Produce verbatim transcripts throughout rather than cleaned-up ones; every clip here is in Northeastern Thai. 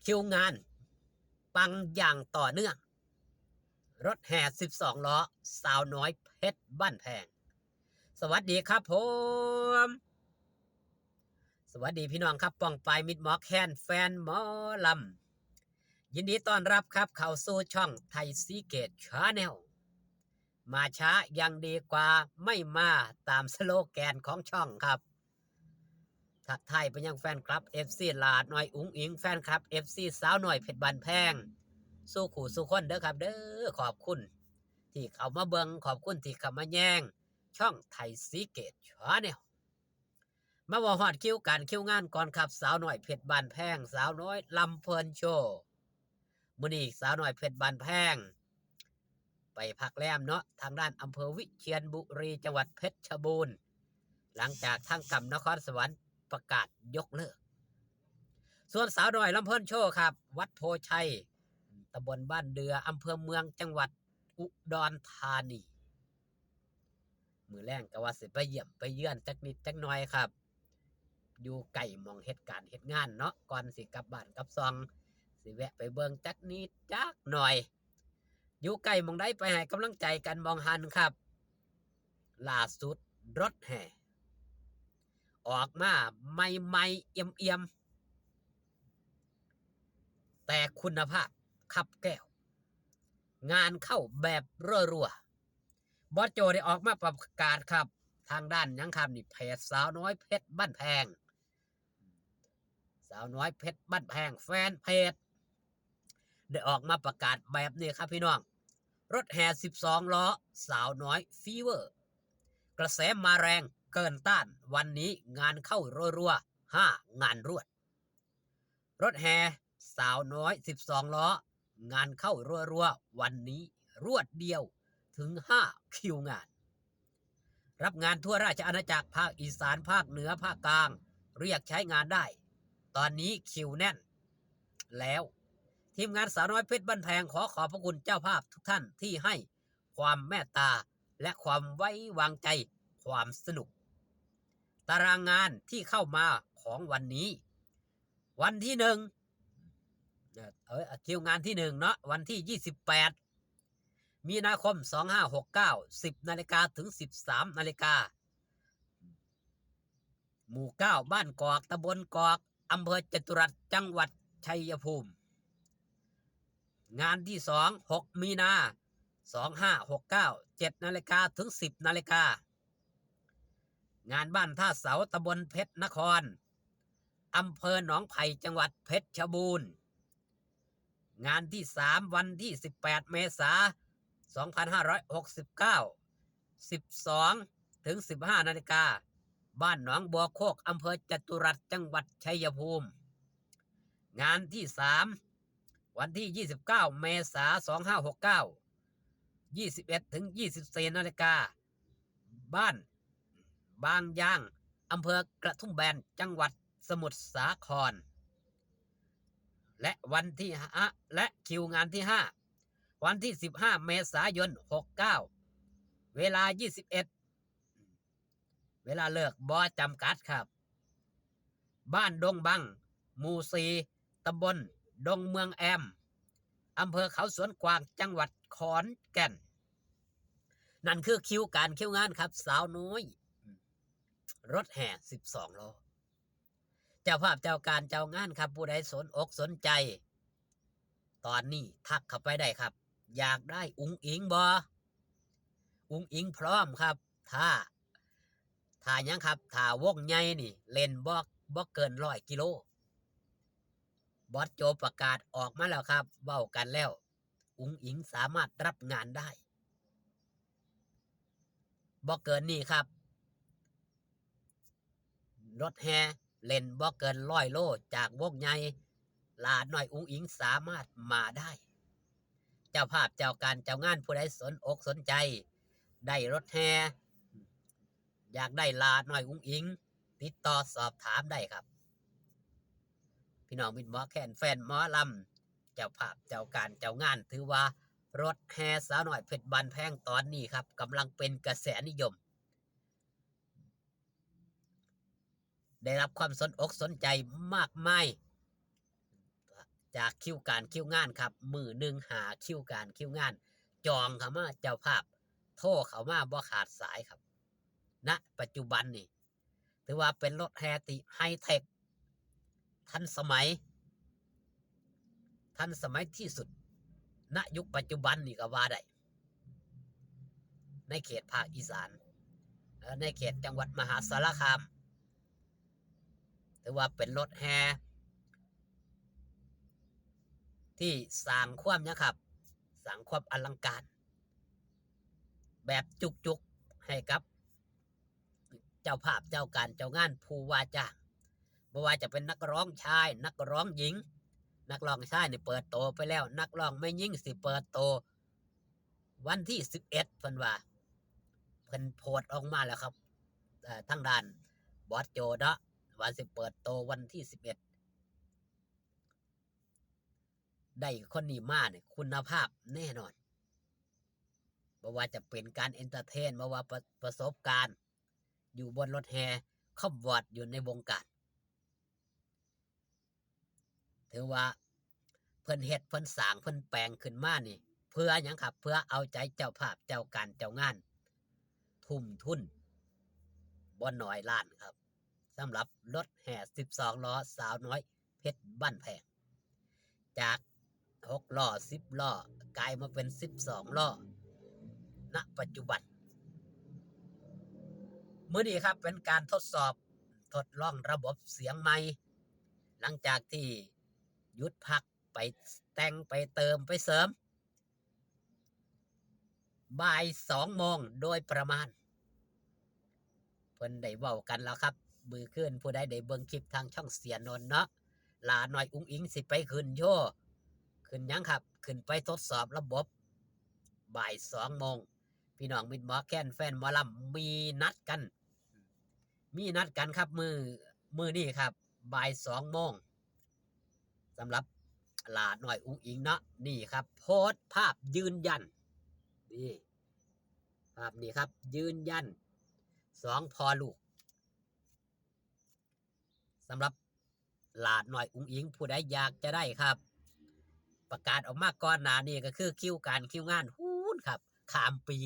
คิวงานปังอย่างต่อเนื่อง รถแห่สิบสองล้อ สาวน้อยเพชรบ้านแพง สวัสดีครับผม สวัสดีพี่น้องครับ ป้องปายมิตรหมอแคน แฟนหมอลำ ยินดีต้อนรับครับ เข้าสู่ช่องไทยซีเกตชาแนล มาช้ายังดีกว่าไม่มา ตามสโลแกนของช่องครับ ทักทายไปยังแฟนคลับ เอฟซี หลาน้อยอุ๋งอิ๋ง แฟนคลับ เอฟซี สาวน้อยเพชรบ้านแพง สู่คู่สู่คนเด้อครับเด้อ ขอบคุณที่เข้ามาเบิ่ง ขอบคุณที่เข้ามาแยง ช่องไทยซีเกตชาแนล มาเว้าฮอดคิวการคิวงานก่อนครับ สาวน้อยเพชรบ้านแพง สาวน้อยลำเพลินโชว์ มื้อนี้สาวน้อยเพชรบ้านแพง ไปพักแรมเนาะ ทางด้านอำเภอวิเชียรบุรี จังหวัดเพชรบูรณ์ หลังจากทางกำนครสวรรค์ประกาศยกเลิก ส่วนสาวน้อยลำเพลินโชว์ครับ วัดโพชัย ตำบลบ้านเดือ อำเภอเมือง จังหวัดอุดรธานี มื้อแลงก็ว่าสิไปเยี่ยมไปเยือนจักนิดจักหน่อยครับ อยู่ใกล้หม่องเฮ็ดการเฮ็ดงานเนาะ ก่อนสิกลับบ้านกลับซอง สิแวะไปเบิ่งจักนิดจักหน่อย อยู่ใกล้หม่องใดไปให้กำลังใจกันหม่องหั้นครับ ล่าสุดรถแห่ ออกมาใหม่ๆ เอี่ยมๆ แต่คุณภาพคับแก้ว งานเข้าแบบรัวๆ บอสโจได้ออกมาประกาศครับ ทางด้านหยังครับนี่ เพจสาวน้อยเพชรบ้านแพง สาวน้อยเพชรบ้านแพง แฟนเพจ ได้ออกมาประกาศแบบนี้ครับพี่น้อง รถแห่สิบสองล้อ สาวน้อยฟีเวอร์ กระแสมาแรงเกินต้าน วันนี้งานเข้ารัวๆ ห้างานรวด รถแห่สาวน้อยสิบสองล้อ งานเข้ารัวๆ วันนี้รวดเดียวถึงห้าคิวงาน รับงานทั่วราชอาณาจักร ภาคอีสาน ภาคเหนือ ภาคกลาง เรียกใช้งานได้ ตอนนี้คิวแน่นแล้ว ทีมงานสาวน้อยเพชรบ้านแพงขอขอบพระคุณเจ้าภาพทุกท่านที่ให้ความเมตตาและความไว้วางใจ ความสนุก ตารางงานที่เข้ามาของวันนี้ วันที่หนึ่ง เอ่อ คิวงานที่หนึ่งเนาะ วันที่ยี่สิบแปด มีนาคม สองห้าหกเก้า สิบนาฬิกาถึงสิบสามนาฬิกา หมู่เก้า บ้านกอก ตำบลกอก อำเภอจตุรัส จังหวัดชัยภูมิ งานที่สอง หกมีนา สองห้าหกเก้า เจ็ดนาฬิกาถึงสิบนาฬิกา งานบ้านท่าเสา ตำบลเพชรนคร อำเภอหนองไผ่ จังหวัดเพชรบูรณ์ งานที่สาม วันที่สิบแปดเมษา สองพันห้าร้อยหกสิบเก้า สิบสองถึงสิบห้านาฬิกา บ้านหนองบัวโคก อำเภอจตุรัส จังหวัดชัยภูมิ งานที่สาม วันที่ยี่สิบเก้าเมษา สองห้าหกเก้า ยี่สิบเอ็ดถึงยี่สิบสี่นาฬิกา บ้านบางยาง อำเภอกระทุ่มแบน จังหวัดสมุทรสาคร และวันที่ห้า และคิวงานที่ห้า วันที่สิบห้าเมษายน หกเก้า เวลายี่สิบเอ็ด เวลาเลิกบ่จำกัดครับ บ้านดงบัง หมู่สี่ ตำบลดงเมืองแอม อำเภอเขาสวนกวาง จังหวัดขอนแก่น นั่นคือคิวการคิวงานครับ สาวน้อย รถแห่สิบสองล้อ เจ้าภาพเจ้าการเจ้างานครับ ผู้ใดสนอกสนใจ ตอนนี้ทักเข้าไปได้ครับ อยากได้อุ๋งอิ๋งบ่ อุ๋งอิ๋งพร้อมครับ ถ้า ถ้าหยังครับ ถ้าวงใหญ่นี่ เล่นบ่ บ่เกินร้อยกิโล บอสโจประกาศออกมาแล้วครับ เว้ากันแล้ว อุ๋งอิ๋งสามารถรับงานได้ บ่เกินนี้ครับ รถแห่เล่นบ่เกินร้อยโล จากวงใหญ่ หลาน้อยอุ๋งอิ๋งสามารถมาได้ เจ้าภาพเจ้าการเจ้างานผู้ใดสนอกสนใจ ได้รถแห่ อยากได้หลาน้อยอุ๋งอิ๋ง ติดต่อสอบถามได้ครับ พี่น้องมิตรหมอแคน แฟนหมอลำ เจ้าภาพเจ้าการเจ้างาน ถือว่ารถแห่สาวน้อยเพชรบ้านแพงตอนนี้ครับ กำลังเป็นกระแสนิยม ได้รับความสนอกสนใจมากมาย จากคิวการคิวงานครับ มื้อหนึ่งห้าคิวการคิวงาน จองเข้ามา เจ้าภาพโทรเข้ามาบ่ขาดสายครับ ณ ปัจจุบันนี่ ถือว่าเป็นรถแห่ที่ไฮเทค ทันสมัย ทันสมัยที่สุด ณ ยุคปัจจุบันนี่ก็ว่าได้ ในเขตภาคอีสาน เอ่อ ในเขตจังหวัดมหาสารคาม ถือว่าเป็นรถแห่ ที่สร้างความนะครับ สร้างความอลังการ แบบจุกๆ ให้กับ เจ้าภาพ เจ้าการ เจ้างาน ผู้ว่าจ้าง บ่ว่าจะเป็นนักร้องชาย นักร้องหญิง นักร้องชายนี่เปิดโตไปแล้ว นักร้องแม่หญิงสิเปิดโต วันที่สิบเอ็ด เพิ่นว่า เพิ่นโพสต์ออกมาแล้วครับ เอ่อ ทางด้านบอสโจเนาะ ว่าสิเปิดโตวันที่สิบเอ็ด ได้คนนี้มาเนี่ย คุณภาพแน่นอน บ่ว่าจะเป็นการเอนเตอร์เทน บ่ว่าประ ประสบการณ์ อยู่บนรถแห่คอมวอดอยู่ในวงการ ถือว่าเพิ่นเฮ็ด เพิ่นสร้าง เพิ่นแปลงขึ้นมานี่ เพื่อหยังครับ เพื่อเอาใจเจ้าภาพ เจ้าการ เจ้างาน ทุ่มทุนบ่น้อยล้านครับ สำหรับรถแห่สิบสองล้อ สาวน้อยเพชรบ้านแพง จากหกล้อ สิบล้อ กลายมาเป็นสิบสองล้อ ณ ปัจจุบัน มื้อนี้ครับ เป็นการทดสอบ ทดลองระบบเสียงใหม่ หลังจากที่หยุดพักไปแต่ง ไปเติม ไปเสริม บ่ายสองโมงโดยประมาณ เพิ่นได้เว้ากันแล้วครับ มื้อคืนผู้ใดได้เบิ่งคลิปทางช่องเสียนนท์เนาะ หล้าน้อยอุ๋งอิ๋งสิไปขึ้นโชว์ ขึ้นหยังครับ ขึ้นไปทดสอบระบบ บ่ายสองโมง พี่น้องมิตรหมอแคน แฟนหมอลำ มีนัดกัน มีนัดกันครับ มื้อ มื้อนี้ครับ บ่ายสองโมง สำหรับหล้าน้อยอุ๋งอิ๋งเนาะ นี่ครับ โพสต์ภาพยืนยัน นี่ ภาพนี้ครับ ยืนยัน สองพ่อลูก สำหรับหล้าน้อยอุ๋งอิ๋ง ผู้ใดอยากจะได้ครับ ประกาศออกมาก่อนหน้านี้ก็คือคิวการคิวงาน ฮู้นครับ ข้ามปี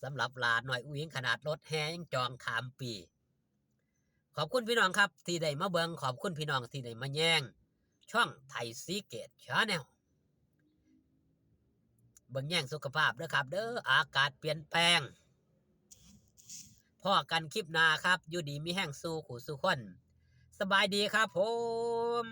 สำหรับหล้าน้อยอุ๋งอิ๋ง ขนาดรถแห่ยังจองข้ามปี ขอบคุณพี่น้องครับที่ได้มาเบิ่ง ขอบคุณพี่น้องที่ได้มาแยงช่องไทยซีเกตแชนแนล เบิ่งแยงสุขภาพเด้อครับเด้อ อากาศเปลี่ยนแปลง พ้อกันคลิปหน้าครับ อยู่ดีมีแฮงสู่คู่สู่คน สบายดีครับผม